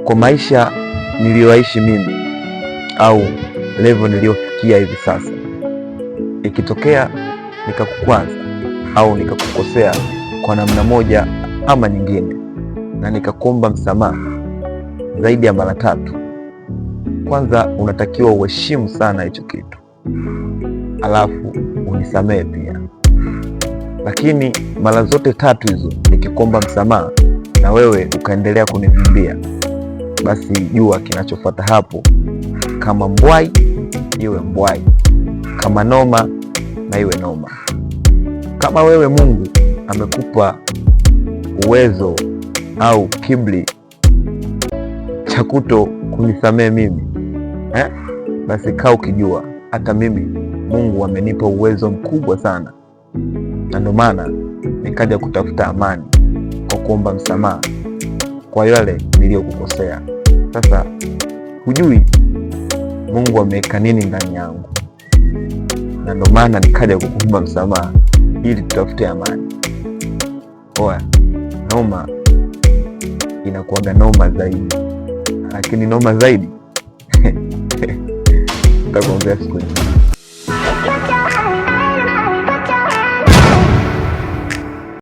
Kwa maisha niliyoishi mimi au level niliyofikia hivi sasa, ikitokea nikakukwaza au nikakukosea kwa namna moja ama nyingine, na nikakuomba msamaha zaidi ya mara tatu, kwanza unatakiwa uheshimu sana hicho kitu, alafu unisamehe pia. Lakini mara zote tatu hizo nikikuomba msamaha na wewe ukaendelea kunivimbia, basi jua kinachofuata hapo, kama mbwai iwe mbwai, kama noma na iwe noma. Kama wewe Mungu amekupa uwezo au kiburi cha kuto kunisamehe mimi eh? Basi kaa ukijua hata mimi Mungu amenipa uwezo mkubwa sana, na ndo maana nikaja kutafuta amani kwa kuomba msamaha kwa yale niliyokukosea. Sasa hujui Mungu ameweka nini ndani yangu, na ndo maana nikaja kukuomba msamaha ili tutafute amani. Oya, noma inakuwaga noma zaidi, lakini noma zaidi nitakuambia siku nyingine.